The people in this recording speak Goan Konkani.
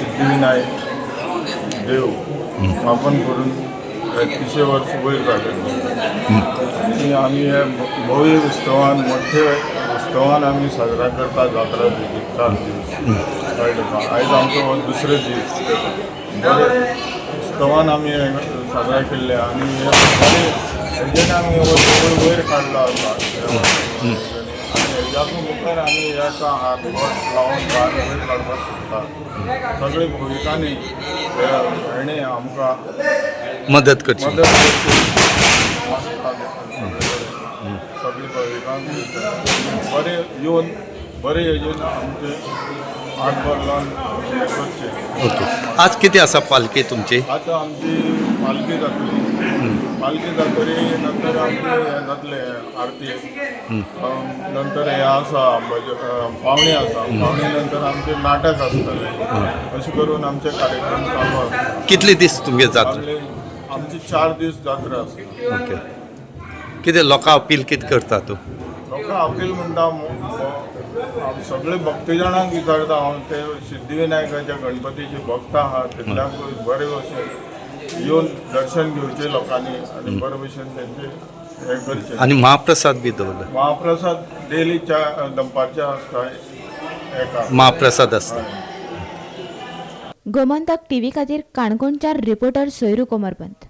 सिद्धीविनायक देव स्थापन करून 31 वर्स वयर काडलें आनी आमी हे भव्य उत्सवान, मोठे उत्सवान आमी साजरा करता जात्रा 4 दीस, कळ्ळें तुका? आयज आमचो हो दुसरो दीस. बरे उत्सवान आमी हे साजरा केल्ले आनी हे बरे हेजेन आमी हो देवूळ वयर काडलो आसा. आनी हेज्याकून मुखार आमी हेका हात बोट लावन भार वयर काडपाक सोदता. सगळे भविकांनी हेणें आमकां मदत करची. मदत करची. सगळे भविकांक बरे येवन बरे हेजेन आमचे हातभार लावन हें करचें. ओके, आज कितें आसा पालखी तुमची? आतां आमची पालखी जातली. पालखी जातरी नंतर आमचे हें जातलें, आरती. नंतर हें आसा, पावणी आसा. पावणी नंतर आमचें नाटक आसतलें. अशें करून आमचे कार्यक्रम चालू आसता. कितले दीस तुमगे जात्रा? आमची 4 दीस जात्रा आसता. ओके, कितें लोकां अपील कितें करता तूं? लोकांक अपील म्हणटा, सगळे भक्तजणांक विचारता हांव, ते सिद्धीविनायकाच्या गणपतीचे भक्त आहा, तितल्यांक बरे भशेन येवन दर्शन घेवचें लोकांनी आनी बरे भशेन तेंचे हें करचें. आनी महाप्रसाद बी दवरला? महाप्रसाद डेली दनपारचे आसता एका. महाप्रसाद आसता. गोमंतक टीव्ही खातीर काणकोणच्या रिपोर्टर सोयरू कोमरपंत.